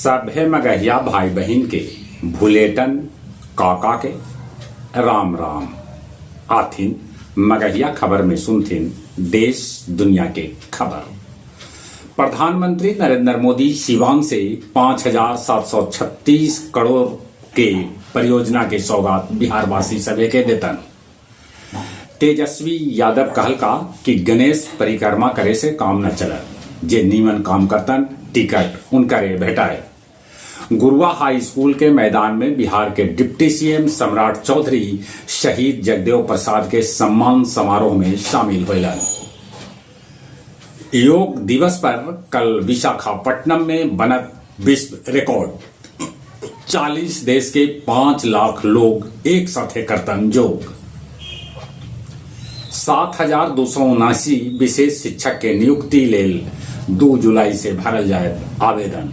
सभे मगहिया भाई बहिन के भुलेटन काका के राम राम। आथिन मगहिया खबर में सुनथिन देश दुनिया के खबर। प्रधानमंत्री नरेंद्र मोदी सीवान से 5,736 करोड़ के परियोजना के सौगात बिहारवासी सभे के देतन। तेजस्वी यादव कहलका कि गणेश परिक्रमा करे से काम न चलत, जे नीमन काम करतन टिकट उनकरे भेटाए। गुरुआ हाई स्कूल के मैदान में बिहार के डिप्टी सीएम सम्राट चौधरी शहीद जगदेव प्रसाद के सम्मान समारोह में शामिल होयलन। योग दिवस पर कल विशाखापट्टनम में बनत विश्व रिकॉर्ड। 40 देश के 5 लाख लोग एक साथे करतन योग। 7,279 विशेष शिक्षक के नियुक्ति लेल 2 जुलाई से भरल जायत आवेदन।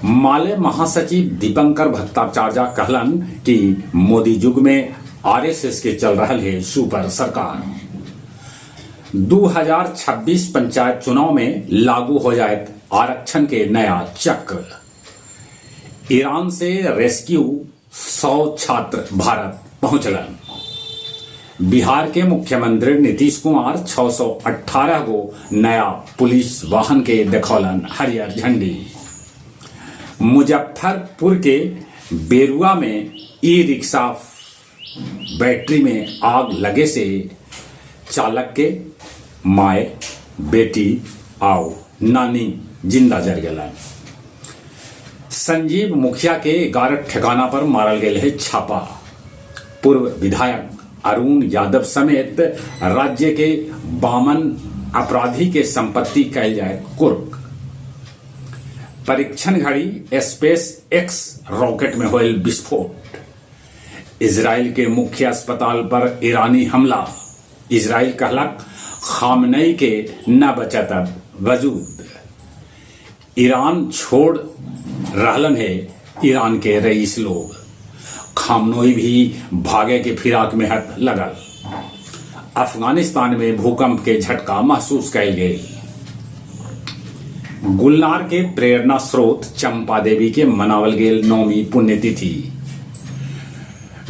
माले महासचिव दीपंकर भट्टाचार्य कहलन कि मोदी युग में आरएसएस के चल रहल है सुपर सरकार। 2026 पंचायत चुनाव में लागू हो जायत आरक्षण के नया चक्र। ईरान से रेस्क्यू 100 छात्र भारत पहुंचलन। बिहार के मुख्यमंत्री नीतीश कुमार 618 गो नया पुलिस वाहन के देखौलन हरियर झंडी। मुजफ्फरपुर के बेरुआ में ई रिक्शा बैटरी में आग लगे से चालक के माय, बेटी आउ नानी जिंदा जर गेलन। संजीव मुखिया के 11 ठिकाना पर मारल गेल है छापा। पूर्व विधायक अरुण यादव समेत राज्य के 52 अपराधी के संपत्ति कैल जाए कुर्क। परीक्षण घड़ी स्पेस एक्स रॉकेट में होयल विस्फोट। इजराइल के मुख्य अस्पताल पर ईरानी हमला। इजराइल कहलक खामनेई के न बचत अब वजूद। ईरान छोड़ रहलन हे ईरान के रईस लोग। खामनोई भी भागे के फिराक में हथ लगल। अफगानिस्तान में भूकंप के झटका महसूस कैल गेल। गुलनार के प्रेरणा स्रोत चंपा देवी के मनावल गेल नौमी पुण्यतिथि।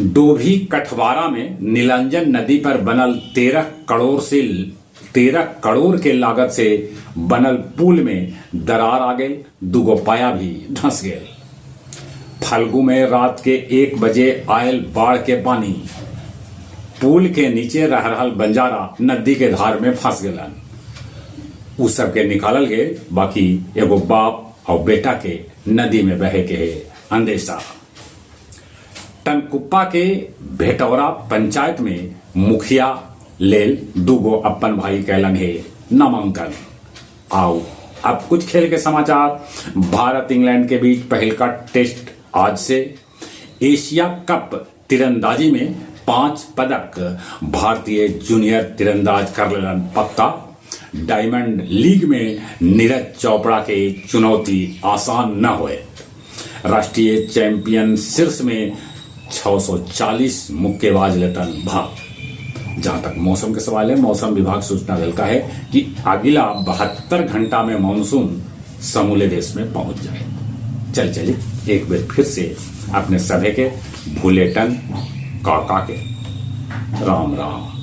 डोभी कठवारा में नीलांजन नदी पर बनल 13 करोड़ के लागत से बनल पुल में दरार आ गेल, दुगो पाया भी धंस गेल। फल्गु में रात के 1 बजे आयल बाढ़ के पानी पुल के नीचे रह रहल बंजारा नदी के धार में फंस गेलन। उ सबके निकालल गेल, बाकी एगो बाप और बेटा के नदी में बहे के है अंदेशा। टनकुप्पा के भेटौरा पंचायत में मुखिया लेल दुगो अप्पन भाई कैलन हे नामांकन। आओ अब कुछ खेल के समाचार। भारत इंग्लैंड के बीच पहिलका टेस्ट आज से। एशिया कप तीरंदाजी में 5 पदक भारतीय जूनियर तीरंदाज कर लेलन पक्का। डायमंड लीग में नीरज चोपड़ा के चुनौती आसान न होए। राष्ट्रीय चैंपियन शीर्ष में 640 मुक्केबाज लेतन भाग। जहां तक मौसम के सवाल है, मौसम विभाग सूचना दिलका है कि अगला 72 घंटा में मानसून समूले देश में पहुंच जाए। चल चलिए एक बार फिर से अपने सभे के भूलेटन काका के राम राम।